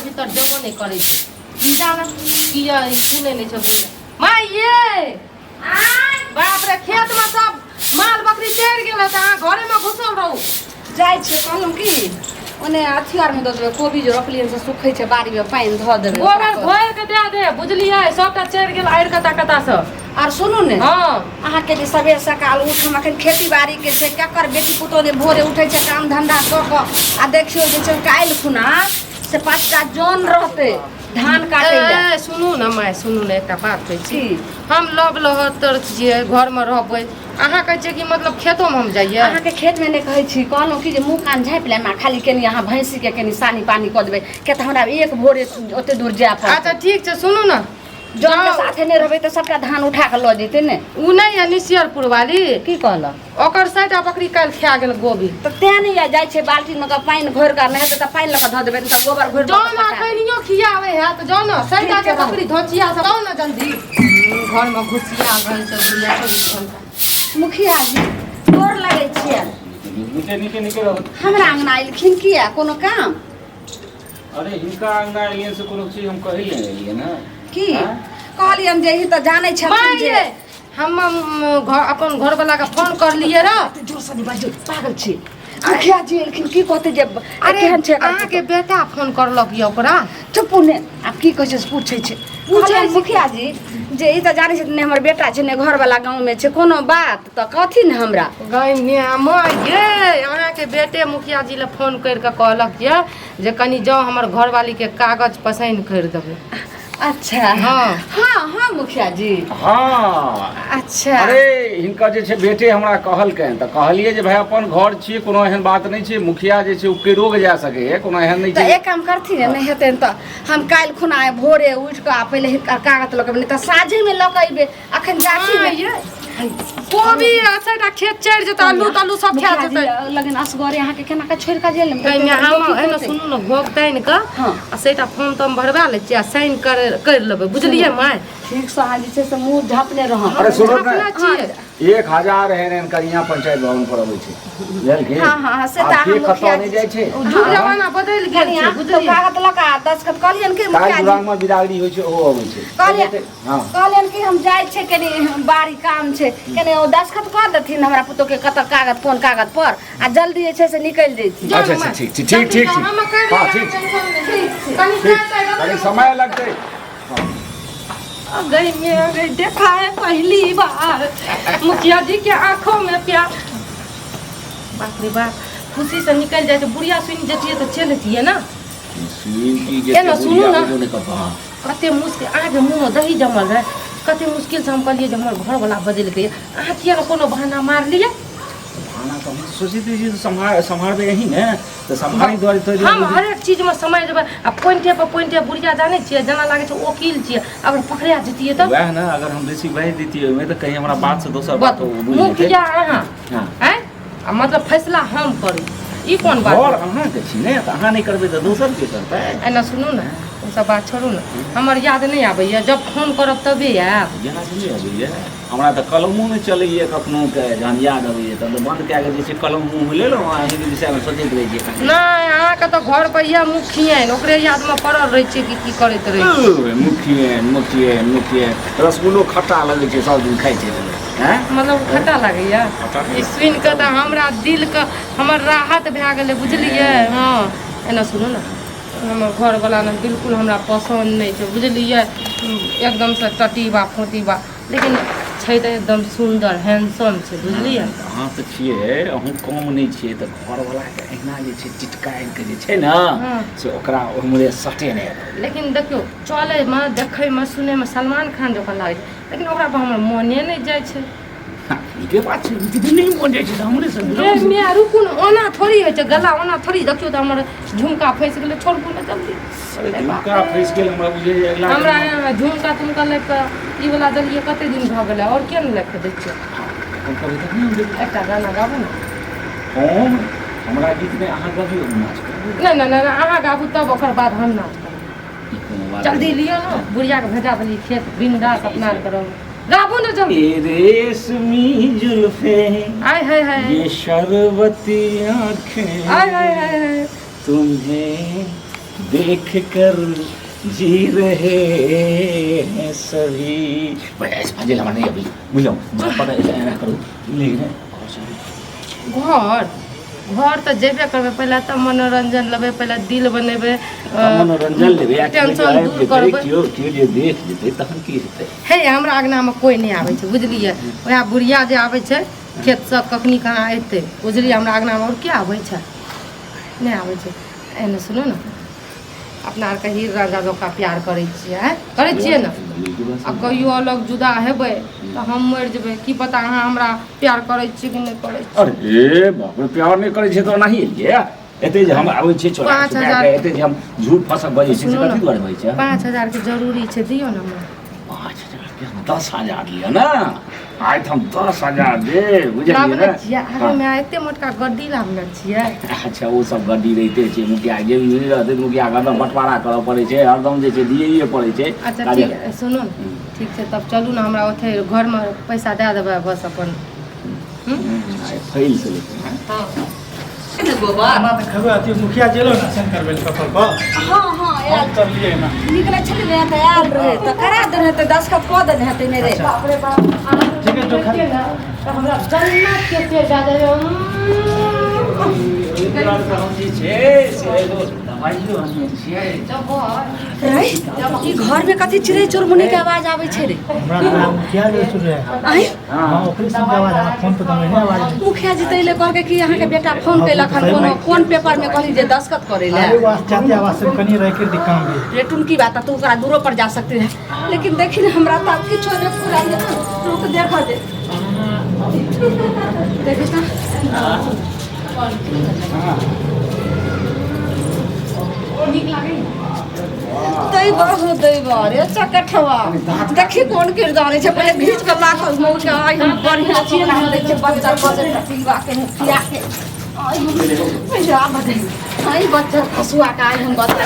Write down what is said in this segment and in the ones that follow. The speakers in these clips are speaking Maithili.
भीतर देबो नहि करै छै। की जाने किया ई सुनै नहि छै बुढ़िया। माय ये, बाप रे, खेतमे सब माल बकरी चढ़ि गेल तऽ अहाँ घरेमे घुसल रहू। जाइ छियै, कहलहुँ की ओने अथी आरमे दऽ देबै, कोबी जे रोपलियै से सुखै छै, बाड़ीमे पानि धऽ देबै। गोबर घोरि के दए दे, बुझलियै? सबटा चढ़ि गेल आड़ि कता कता से। आर सुनू ने। हँ। अहाँके जे सबेर सकाल उठ, हम अखन खेती बाड़ी के छै, केकर बेटी पुतोह ने भोरे उठै छै काम धंधा कऽ कऽ। आ देखियौ जे छै काल्हि खुना से 5टा जन रहतै धान काटै लए। ए, सुनू ने माय, सुनू ने, एकटा बात कहै छी। की? हम लब लहतर छियै, घरमे रहबै। अहाँ कहै छियै कि मतलब खेतोमे हम जाइए? अहाँके खेतमे नहि कहै छी, कहलहुँ कि जे मुँह कान झाँपि लेब आ खाली कनि अहाँ भैंसीके कनि सानी पानी कऽ देबै, किया तऽ हमरा एक भोरे ओते दूर जाय पड़तै। अच्छा ठीक छै, सुनू ने। जनके साथे नहि रहबै तऽ सबटा धान उठा कऽ लऽ जेतै ने। ओ नहि यऽ निशियरपुर वाली? की कहलक? ओकर 100टा बकरी काल्हि खा गेल गोभी। तऽ तें नहि यऽ जाइ छै बाल्टीमे कऽ पानि घोरि कऽ, नहि हेतै तऽ पानि लऽ कऽ धऽ देबै, नहि तऽ गोबर घोरि जाउ ने, अखनियो खियाबै हैत, जाउ ने। 100टा के बकरी धोचिया सब, जाउ ने जल्दी। घरमे घुसिया रहै छै बुढ़िया 24 घंटा। मुखिया जी, गोर लगै छियै। नीके नीके नीके रहू। हमरा अङ्गना एलखिन किया, कोनो काम? अरे हिनका अंगना एलियन से कोनो चीज हम कहै ले एलियै ने। की? आँय? कहलियन जे ई तऽ जानै छथिन जे माय, हम घर अपन घरवला के फोन करलियै रह। जोर से नहि बाजू, पागल छी। मुखिया जी एलखिन की कहते जे अरे केहन छै एकर अहाँके बेटा फोन करलक यऽ ओकरा। चुपू ने, आब की कहै छै से पूछै छै। पूछै कहलियनि छै। मुखिया जी जे ई तऽ जानै छथिन ने हमर बेटा छै ने घरवला गाँवमे छै, कोनो बात तऽ कहथिन हमरा। गै माय ये, अहाँके बेटे मुखिया जी लए फोन करि कऽ कहलक यऽ जे कनि जाउ हमर घरवालीके कागज पसन्द करि देबै। अच्छा। हाँ। हाँ हाँ मुखिया जी। हाँ। अच्छा। अरे हिनकर जे छै बेटे हमरा कहलकनि तऽ कहलियै जे भाय अपन घर छियै, कोनो एहन बात नहि छै, मुखिया जे छै ओ करियो के जा सकैए, कोनो एहन नहि तऽ छै। एक काम करथिन ने, नहि हेतनि तऽ हम काल्हि खुना भोरे उठि कऽ आ पहिले हिनकर कागज लऽ कऽ अयबै, नहि तऽ साँझेमे लऽ कऽ अयबै, अखन जाथी ने। कोबी अच्छा टा खेत चढ़ि जेतै, आलू तालू सब खा मुखिया जी जेतै। लगन असगरे अहाँके केना कऽ छोड़ि कऽ जेल एहिमे हम एहिमे सुनू ने, घोघ तानि कऽ हँ। आ सेटा फॉर्म तॉर्म भरवा लै छियै आ साइन कर करि लेबै, बुझलियै माय? ठीक से अहाँ जे छै से मुँह झाँपने रहब। अरे सुनू ने। झाँपने छियै। 1000 एहन एहन करिया पंचायत भवन पर अबै छै, बुझलखिन? हाँ, हाँ, हाँ, से तऽ आब अहाँ के कतऽ मुखिया नहि जाइ छै। ओ जुग जमाना बदलि गेल कनि छै, अहाँ तऽ बुझलियै? कागज लऽ कऽ आ दस्तखत कहलियनि कि काल्हि मुखिया जी दुरागमन बिदागरी होइ छै, ओहो अबै छै। कहलियै हाँ। कहलियनि कि हम जाइ छियै कनि बाड़ी काम छै, कनि ओ दस्तखत कऽ देथिन हमरा पुतोहके कतऽ कागज कोन कागज पर, आ जल्दी जे छै से निकलि जैथिन। जाउ अच्छा, माय। ठीक, ठीक, जल्दी ठीक, जाउ, ठीक। हम करि हाँ, लेबै, ठीक। टेंशन नहि। कनि ठीक, चाय ताय कनि देबै। समय लगतै। गई में गई देखा है पहली बार मुखिया जी के आंखों में प्यार। बाप रे बाप, खुशी से निकल जाए छै। बुढ़िया सुनि जतियै तऽ चलि जतियै ने। सुनि की जे एना सुनू बुढ़िया ने। बुझो नहि कतऽ। हाँ। कते मुश्किल अहाँके मुँहमे दही जमल रहै, कते मुश्किलसँ हम कहलियै जे हमर घरवला बदलि अहाँ किया ने कोनो बहाना मारलियै? बहाना तऽ हम सोचैत रही जे सम्हार सम्हारबै अहीं ने, तऽ सम्हारी दुआरे तो हम हरेक चीजमे समय देबै आ पॉइंटे पर पॉइंटे। बुढ़िया जानै छियै, जेना लागै छै ओकील छियै, अगर पकड़ा जतियै तऽ वएह ने, अगर हम बेसी बाजि दैतियै ओहिमे तऽ कहीं हमरा बात से दोसर बात ओ बुझि जेतै। मुखिया अहाँ हाँ। आँय, आ मतलब फैसला हम करू, ई कोन बात? घर अहाँके छी ने, तऽ अहाँ नहि करबै तऽ दोसर के करतै? एना सुनू ने, ओ सब बात छोड़ू ने, हमर याद नहि आबैए? जब फोन करब तबे आयब। याद नहि अबैए हमरा तऽ कलमो नहि चलैए कखनो के, जहन याद अबैए तहन तऽ बंद कए कऽ जे छै कलम मुँहमे लेलहुँ आ अहीँके विषयमे सोचैत रहै छियै। नहि, अहाँके तऽ घर पर इएह मुखियन, ओकरे यादमे पड़ल रहै छियै कि की करैत रहै छियै। मुखियन मुखियन मुखियन, रसगुल्लो खट्टा लगै छै सब दिन खाइ छै तऽ हैं? मतलब खट्टा लागैए? खट्टा। ई सुनि कऽ तऽ हमरा दिलके हमर राहत भए गेलै, बुझलियै? हँ। एना सुनू ने, हमर घरवला ने बिल्कुल हमरा पसन्द नहि छै, बुझलियै? एकदमसँ टटीबा फोटीबा, लेकिन छै तऽ एकदम सुन्दर हैंडसम छै, बुझलियै? अहाँ तऽ छियै, अहूँ कम नहि छियै, तऽ घरवलाके अहिना जे छै टिटकारि कऽ जे छै ने से ओकरा उम्हरे सटे नहि रहू। लेकिन देखियौ, चलैमे देखैमे सुनैमे सलमान खान जकाँ लागै छै, लेकिन ओकरा पर हमर मोने नहि जाइ छै। नीके बात छै, नीके नहि मोन जाइ छै तऽ हमरे संग रे मियाँ रुकू ने, ओना थोड़ी होइ छै गला, ओना थोड़ी। देखियौ तऽ हमर झुमका फँसि गेलै, छोड़बू ने जल्दी। अरे झुमका फँसि गेल, हमरा बुझैए अगिला हमरा यहाँ झुमका तुमका लए कऽ ई वला देलियै कते दिन भऽ गेलै, आओर किया नहि लए कऽ दै छियै? हम कहबै तखने हम देबै। एकटा गाना गाबू ने। हम हमरा गीत नहि, अहाँ गबियौ, हम नाच करबै। नहि नहि नहि, अहाँ गाबू तब ओकर बाद हम नाच करबै। ई कोनो बात? जल्दी लिअ ने, बुढ़ियाके भेजा देलियै खेत, बिंदास अपना आर करब, गाबू ने जल्दी। ये रेशमी जुल्फे, आय हाय हाय, ये शरबती आंखें, आय हाय हाय हाय, तुम्हें देख कर जी रहे हैं सभी। बस फजल हमरा नहीं अभी बुझलहुँ, पता एना करू लेकिन घर घर तऽ जेबे करबै, पहिले तऽ मनोरंजन लेबै, पहिले दिल बनेबै, मनोरंजन लेबै आ टेंशन आबि दूर जेतै करबै। केओ केओ जे देख जेतै तखन की हेतै? हे, हमरा अङ्गनामे कोइ नहि आबै छै, बुझलियै? वएह बुढ़िया जे आबै छै खेतसँ, कखनी कहाँ एतै, बुझलियै? हमरा अङ्गनामे आओर के आबै छै? नहि आबै छै। एने सुनू ने, अपना आरके हीर राजा जकाँ प्यार करै छियै, आँय करै छियै ने? आ कहियो अलग जुदा हेबै तऽ हम मरि जेबै। की पता अहाँ हमरा प्यार करै छियै कि नहि करै छियै। अरे बाप रे, प्यार नहि करै छियै तऽ ओनाही एलियै? एते जे हम आबै छियै चोरा पाँच छुपा हजार कऽ, एते जे हम झूठ फसक बजै छियै से सुनू ने। कथी दुआरे बजै छियै? 5,000के जरूरी छै, दियौ ने हमरा। 5,000 के? हम 10,000 लिअ ने, आइ तऽ हम 10,000 देब, बुझलियै लाबने ने? छियै अरे माय, एते मोटका गड्डी लाबने छियै। अच्छा, ओ सब गड्डी रहिते छै। मुखिया जे भी नहि रहतै तऽ मुखिया के हरदम बँटवारा करऽ पड़ै छै, हरदम जे छै दियैए पड़ै छै। अच्छा काजे- ठीक है, सुनू ने, ठीक छै, तब चलू ने, हमरा ओतै घरमे पैसा दए देबै, बस अपन। आइ फैल से लेकिन हँ। हँ गोबर हमरा तऽ खबर अथी मुखिया जेलो ने शंकर बेल पेपर पर। हँ हँ, आयल। हम करलियै ना। निकलै छलै ने तऽ आयल रहै, तऽ करा देने हेतै, दस्तखत कऽ देने हेतै ने रे। बाप रे बाप। ठीक है, जो खा- तऽ हमरा जन्नत के तेज आ जाइए। ओहि दुआरे तऽ हम जे छै से एगो दबाइयो अनने छियै। रे, ई घर में कथी चिड़ै चुनमुनी के आवाज आबै छै रे? हमरा तऽ मुखिया जे सुन रहे। आँय? हाँ, ओकरे सबके आवाज हमरा फोन पर तऽ नहि आवाज। मुखिया जी तऽ एले, कहलकै कि अहाँके बेटा फोन केलक हन, कोनो कोन पेपर में कहली जे दस्तखत करै ले। अरे वो जाते आवाज से कनी रह कर काम भी। रे टुनकी बात, तू ओकरा दूरो पर जा सकती है, लेकिन देखी ने, हमरा तऽ आब किछो नहि पूरा रुक, देखऽ दे, देखी तऽ। नीक लागै। दैबा हो दैबा रे चकठवा, देखी कोन किरदानी छै, पहिले घीच के ला के मौज के आइ हम बढ़िया छियै ने, हम दै छियै बच्चा बजे पीवा के मुखिया के आइ हम पैसा बदल आइ बच्चा फसुआ के आइ हम बच्चा।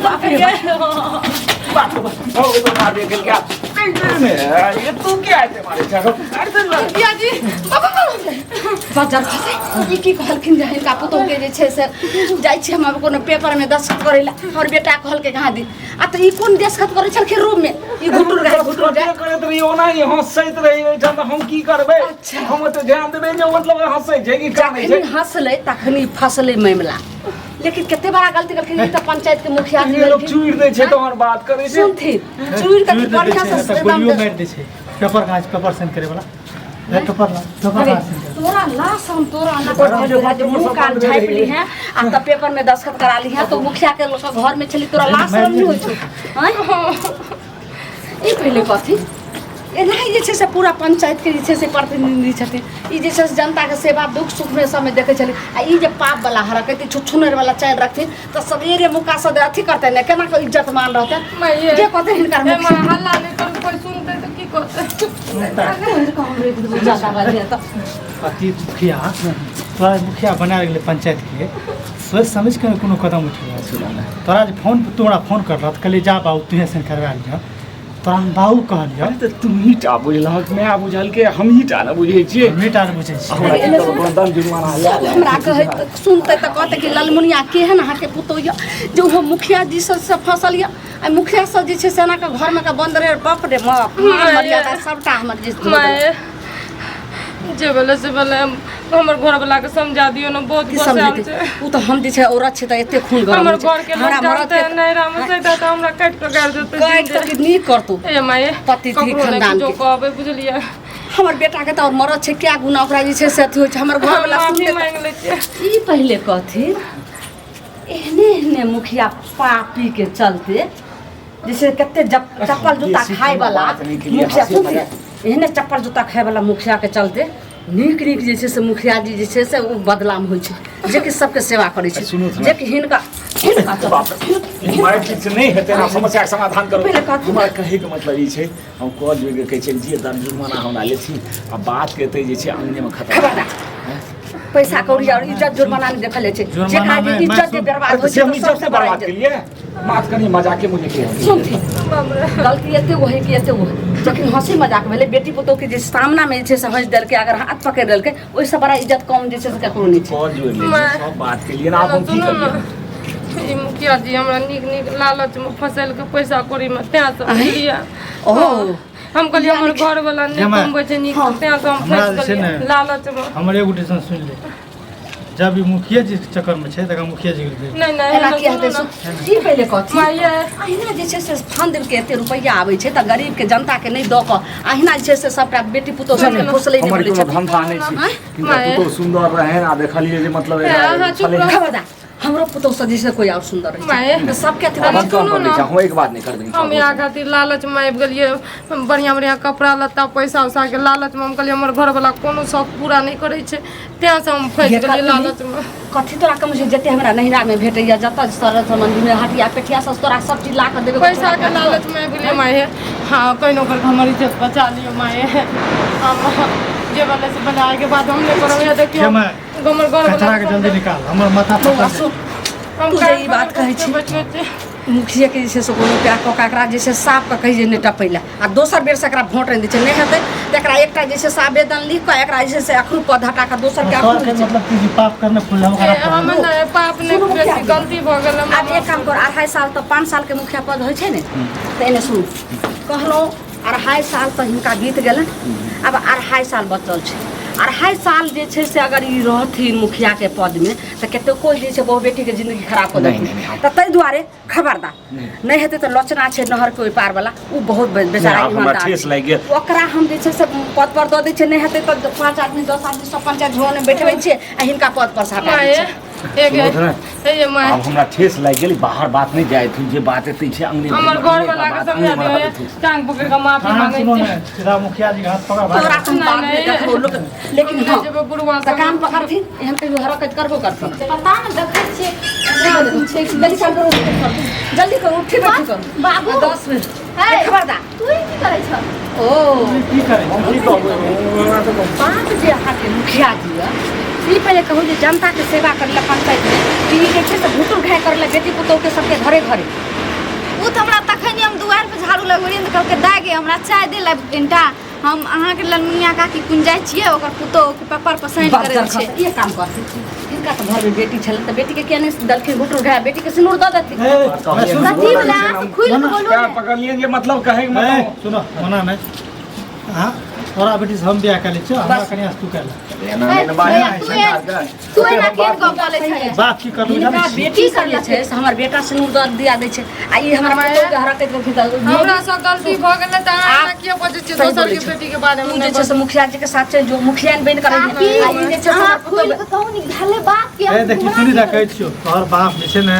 बाप रे बाप, ओ तो मार दे क्या? नहीं नहीं, ये तू क्या ऐसे मारे छै? अरे तो मुखिया जी, बजर खसै, ई की कहलखिन जे हिनका पुतोहके जे छै से जाइ छी हम आब कोनो पेपरमे दस्तखत करै लए, हमर बेटा कहलकै कहाँ दिन आ तऽ ई कोन दस्तखत करै छलखिन रूममे ई घुटुर गाय घुटुर गाय करैत रही, ओना ही हंसैत रही ओहिठाम, तऽ हम की करबै? हम ओते ध्यान देबै जे मतलब हंसै छै कि कानै छै। जखनी हँसलै तखनी फसलै मामला, लेकिन कते बड़ा गलती करलखिन, ई तऽ पंचायत के मुखिया जी ई लोग भेलखिन। चूरि दै छै तहन बात करै छै। सुनथिन, चूरि कऽ चूर दै बढ़िआँ छै से तऽ एकदम गोलियो मारि दै छै। पेपर कहाँ छै? पेपर साइन करे वाला ए, पेपर ला, पेपर अरे कहाँ साइन करे? तोरा लाश हम तोरा ना कहलियो जे मुंह कान झाँपि ली हैं आ तब पेपर में दस्तखत करा ली हैं, तो मुखिया के लोग घर में छली, तोरा लाश शरम नहीं होइ छौ? आँय, ई पहिले कथी एनाही जे छै से पूरा पंचायत के जे छै से प्रतिनिधि छथिन, ई जे छै से जनता के सेवा दुख सुख में सबमे देखै छलै, आ ई जे पाप वाला हरकत, ई छुछुनर वाला चालि रखथिन तऽ सवेरे मुका से अथी करतै ने, केना के इज्जत मान रहतै? माइये। के कहतै हिनकर हे मुखिया? माँ, हल्ला नहि करू, कोइ सुनतै तऽ की कहतै? ज्यादा बाजै तऽ अथी मुखिया, तोरा जे मुखिया बना गेलै पंचायत के, सोचि समझि के कोनो कदम उठेबै। तोरा जे फोन तू हमरा फोन करलह तऽ कहलियै जा बाबू, तूहे साइन करवा लिहऽ, तोरा हम बाबू कहलियऽ। अरे तऽ तुही टा बुझलहक, माय बुझलकै, हमही टा ने बुझै छियै। हमही टा ने बुझै छियै। हमरा की करब, कोनो दंड जुर्माना लए सब ले। हमरा कहै सुनतै तऽ कहतै कि ललमुनिया केहन अहाँके पुतोह यऽ जे ओहो मुखिया जी सब से फसल यऽ, आ मुखिया सब जे छै से एना कऽ घरमे के बन्द रहै, बाप रे बाप, मान मर्यादा सबटा हमर जे धो देलक। माय, जे भेलै से भेलै, हमर घरवला के समझा दियौ ने, बहुत की गुस्सायल समझेतै छै। ओ तऽ हम जे छै औरत छै तऽ एते खून गरम हमर होइ छै। घर के लोग हमरा मरद जानते के नहीं राम से तऽ हमरा काटि कऽ गाड़ि देतै। काटि कऽ कि नीक करतौ ए माय, पति थी ककरो नहि खानदान किछो के। कहबै, बुझलियै? हमर बेटा के तऽ आओर मरद छै क्या गुना ओकरा जे छै से अथी होइ छै, हमर हम घरवला माफी सुनतै तऽ मांगि लै छियै। ई पहिले कहथिन, एहने एहने मुखिया पापी के चलते जैसे कते चप्पल जूता बेसी खाय कोनो वाला बात नहि केलियै, मुखिया हँसी सुनथिन, मजाक। एहने चप्पल जूता खाय वाला मुखिया के चलते नीक नीक जे छै से मुखिया जी जे छै से ओ बदलाम होइ छै जेकि सबके सेवा करै छै सुनू तऽ। जेकि हिनका हिनका तऽ- बाप रे, मारि पीट से नहि हेतै ना समस्याके समाधान करू पहिले कहथुन। हमरा कहैके मतलब ई छै हम कॉल जोड़ि कऽ कहै छियनि जे दर जुर्माना हमरा लेथिन आ बात के एतै जे छै अंगनेमे खतम खबरदार पैसा कौड़ी और इज्जत जुर्माना नहीं देखल जाइ छै जुर्माना जेकरा जे नहि, इज्जत जे मैं बर्बाद होइ से छै हम तऽ इज्जत सबसे से बड़ा बर्बाद इज्जत केलियै बात कनी मजाके मुझे के सुनथिन गलती एते गो है कि एते गो है जखन हंसी मजाक भेलै बेटी पुतोह के जे सामना में जे छै से हंसि देलकै अगर हाथ पकड़ि लेलकै ओहिसँ बड़ा इज्जत कम जे छै से ककरो नहि छै कॉल जोड़ि लै छी सब बात केलियै ने आब हम की सुनू ने करियै ई मुखिया जी हमरा नीक नीक लालचमे फँसेलकै पैसा कौड़ीमे तेँ से बुझलियै ओ हम कहलियै हमर घरवला नहि जमा। कमबै छै नीक तेँ से हम हमरा फँसि जे छै गेलियै ने- लालचमे हमर एगो डिसीजन सुनि ले जब ई मुखिया जी के चक्कर में छै तकर मुखिया जी के भेज नहि नहि एना एना किया हेतै सुनू ने की पहिले कहथिन माये अहिना जे छै से फंड के एते रुपैआ आबै छै तऽ गरीब के जनता के नहि दऽ कऽ अहिना जे छै से सबटा बेटी पुतोह सबके फुसलै नहि हमर बोलै कोनो छथिन धंधा नहि छै आँय? हिनकर माय। पुतोह सुन्दर रहै आ देखलियै जे मतलब हे, अहाँ चुप छलै रहू। खबरदार हमरो पुतोह से जे छै कोई और सुंदर रहै छै माये तऽ सबके अथी आब हम सुनू कम कर दै ने। छी हम एक बात नहि करबै हम इएह खातिर लालचमे आबि गेलियै बढ़िआँ बढ़िआँ कपड़ा लत्ता पैसा उसाके लालचमे हम कहलियै हमर घरवला कोनो शौक पूरा नहि करै छै तेँसँ हम फँसि ये गेलियै कथी? लालचमे कथी तोरा कम छै जते हमरा नैहरा में भेटैया जतऽ सरस मंदिर में हटिया पेठिया सब तोरा सब चीज ला कऽ देबै पैसाके लालचमे आबि गेलियै माये हँ कहिनो करिके हमर इज्जत बचा लियौ माये हम जे भेलै से भेलै आइके बाद हम नहि करब इएह देखियौ हे माय, हमर घरवला कचरा के जल्दी निकाल हमर माथा बौआ फटल सुन हम तू जे ई बात कहै छी। बैठले छी मुखिया के जे छै से कोनो उपाय कऽ कऽ एकरा जे छै साफ कऽ कही जे नहि टपै लए आ दोसर बेरसँ एकरा भोट नहि दै छै नहि हेतै तऽ एकरा एकटा जे छै से आवेदन लिख कऽ एकरा जे छै से अखनु पद हटा कऽ दोसरके सर अखनु के मतलब कि पाप करने फूल हम ए, हम नहि पाप नहि सुनू मुखिया बेसी जी। गलती भऽ गेल हमरा आब एक काम कर 2.5 साल तऽ 5 साल के मुखिया पद होइ छै ने तऽ एने सुनू कहलहुँ 2.5 साल तऽ हिनका बीत गेलनि आब 2.5 साल बचल छै 2.5 साल जे छै से अगर ई रहथिन मुखियाके पदमे तऽ कतेको जे छै बहु बेटीके जिंदगी खराब कऽ नहि, देथिन नहि, नहि, तऽ ताहि दुआरे खबरदार नहि हेतै तऽ लोचना छै नहरके ओहि पार वाला ओ बहुत बेचारा आब हमरा ईमानदार ठेस छै। लागि गेल। ओकरा हम जे छै से पद पर दऽ दै छियै नहि हेतै तऽ पाँच आदमी 10 आदमी सब पंचायत भवनमे बैठबै छियै आ हिनका पद पर से हटा दै माये छियै एक सुनू ने। हे ये माय आब हमरा ठेस लागि गेल बाहर बात नहि जाय जे बात एतै छै अंगने हमर घर वाला के समझा दियो टांग पकड़ के माफी हाँ मांगे सुनो छी ने सीधा मुखिया जी के हाथ पकड़ तोरा भाग हम बाद में नहीं। देखबो लोक लेकिन हम हाँ नहि जेबै बुढ़वा तऽ काम पकड़थिन एहन कहियो हरकत करबो करथिन पता ने देखै छियै जल्दी काम करू जल्दी करू उठी बैठी करू बाबू। 10 मिनट हे। ए, खबरदार तू ही की करै छ ओ की करे हम की कहबै हमरा तऽ बाप जे अहाँके मुखिया जी यऽ ई पहिले कहू जे जनताके सेवा करै लए पंचायतमे कि ई जे छै से घुटुर घाय करै लए बेटी पुतोहके सबके घरे घरे ओ तऽ हमरा तखन हम दुआरि पर झाड़ू लगबे रहियै तऽ कहलकै दाय गे हमरा चाय दे ला कनिटा हम अहाँके ललमुनिया काकी कुन जाइ छियै ओकर पुतोह के पेपर पर साइन बाप करै छै दरखास्त एक काम करथिन हिनका तऽ घरमे बेटी छलै तऽ बेटीके किया नहि देलखिन घुटुर घाय बेटीके सिनूर दऽ देथिन ए, मैं सुन कथी वाला खुलि कऽ बोलू पैर ने पकड़लियै जे मतलब कहै के ए, मतलब सुनो मना नहीं हाँ तोरा बेटी से हम बियाह कर लै छियौ हमरा बस। कनिया से तू कर ले एना नहि ने बात भैया, छै तू सरकारके। तू एना केहन गप बोलै छै बाप की करलू हिनका जानै छी बेटी सब जे छै से हमर बेटा सिनूर दऽ दिया दै छै आ ई हमरा पुतोहके हरकत करथिन तऽ हमरा से गलती भऽ गेलै तऽ अहाँ एना आप किया बजै छियै सही दोसर बोलै के छी। बेटी के बारे तू मे जे छै से मुखिया जी के साथ छै जो मुखिया बनि कऽ काकी रहिहे आ ई जे छै से अहाँ हमर खुलि पुतोह कऽ कहू नी भेलै बात के ए देखी सुनी दा कहै छियौ तोहर बाप जे छै ने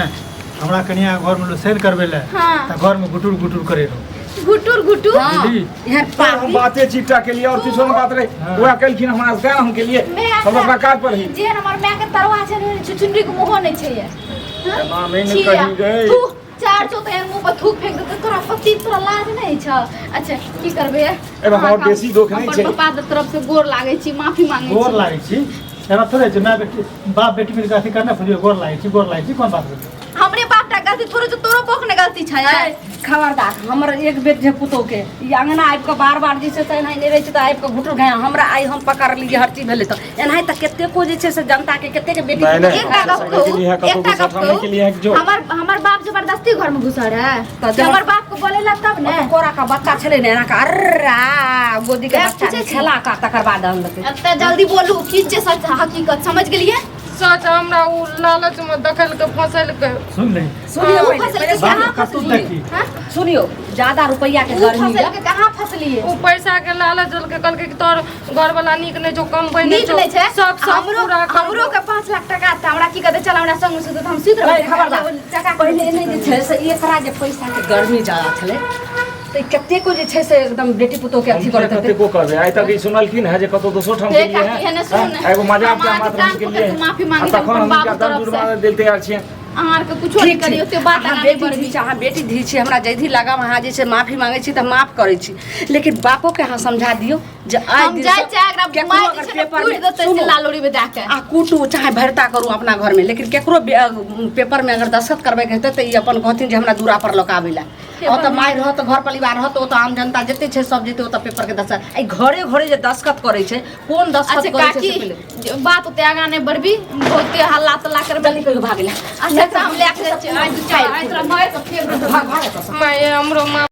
हमरा कनिया घर में लोग साइन करबै ले हाँ। तऽ घर में गुटुर गुटुर करे रहो घुटुर घुटुर हँ बुझली एहन हम पापी बाते चिट्टा के लिए और किछो ने बात रहे हाँ। वएह केलखिन हमरा से हम के लिए मैं हम अपना काज पर ही जे हमर माय के तरवा छै ने छुछुनरी के मुँहो नहि छै ये एना नहि ने छिया। कही गई थू, चार चौ तऽ एहन मुँह पर थूक फेंक देतै तोरा पति तोरा लाज नहि छ अच्छा की करबै ए बाबा, और बेसी दुख नहि छै। अपन पप्पा के तरफ से गोर लागै छी माफी मांगै गोर छी लागै छी एना थोड़े छै माय बेटी बाप बेटी मिलके अथी करना फुजियो गोर लागै छी गोर लागै छी कोन बात भेलै हमरे बाप टा गलती थोड़े छै तोरो बौख ने गलती छै ए, खबरदार हमर एक बेर जे पुतोह के ई अंगना आबि कऽ बार बार जे छै से एनाहि नहि रहै छै तऽ आबि कऽ घुटुर घाय हमरा आइ हम पकड़लियै हर चीज भेलै तऽ एनाहि तऽ कतेको जे छै से जनता के कतेक बेटी नहि, नहि। एकटा गप के कहू लिए है, कतहु एकटा गप घुसठ के लिए है, कहू जो। हमर हमर बाप जबरदस्ती घर में घुसल रहे तऽ कि हमर बाप के बोलेला तब ने कोरा का बच्चा छलै ने एना कऽ अर्रा गोदी के एक बच्चा पूछै छी। खेला का तकर बाद अनलकै एते जल्दी बोलू की छै सच हकीकत समझ गेलियै सच हमरा ओ लालच में देखलकै फंसेलकै सुन ले सुनियौ उ पहिले, फसलके पहिले कहाँ कतौ फसलियै देखी। हाँ? सुनियौ ज्यादा रुपैआ के उ गर्मी फसल के कहाँ फसलियै ओ पैसा के लालच देलकै कहलकै कि तोहर घरवाला नीक नहि छौ कमबै नहि नीक छौ नहि छै सब सब हमरो पूरा करबौ। हमरो के 5 लाख टका तऽ हमरा की कहतै चल हमरा संग मे सुतै तऽ हम सुति रहबै खबरदार टका पहिले नहि जे छै से एकरा जे पैसा के गर्मी ज्यादा छलै तऽ कतेको जे छै से एकदम बेटी पुतोह के अथी करैत हेतै। कतेको करबै आइ तक ई सुनलखिन है जे कतौ दोसर ठाम हे गेलियै काकी, एहने सुनू ने। हैं, एगो मजाक के हम अहाँके मात्र कान हम पकड़ि केलियै कऽ माफी मांगै आ छी तखन अपन हम बाबू हिनका तरफ दंड से। जुर्माना देल तैयार छियै। अहाँ आरके कुछो नहि ठीक छै करियौ ओते बात अहाँ आगाँ नहि बेटी बढ़बी धी छी, अहाँ बेटी धी छी, हमरा जैधी लगाम अहाँ जे छै माफी मांगै छी तऽ माफ करै छी, लेकिन बापोके अहाँ समझा दियौ जे आइ हम दिनसँ जाइ छै एकरा केकरो मारि अगर जे छै ने पेपर कूटि मे- देतै सुनू, से लालोरी में दए के। आ कूटू चाहे भरता करू अपना घरमे, लेकिन केकरो पेपरमे अगर दस्तखत करबैके हेतै तऽ ई अपन कहथिन जे हमरा दूरा पर लऽ कऽ आबै लए। ओतऽ मारि रहत, घर परिवार रहत, ओतऽ आम जनता जते छै सब जेतै ओतऽ पेपरके दस्तखत। एहि घरे घरे जे दस्तखत करै छै, कोन दस्तखत अच्छा करै छै काकी से पहिले बात ओते आगाँ नहि बढ़बी, बहुते हल्ला तल्ला करबै। जल्दी कहियो भाग ले। अच्छा तऽ हम लए के जाइ छियै। आइ तू चल, आइ तोरा मारि कऽ फेर भाग भाग एतऽसँ। माय हमरो माँ।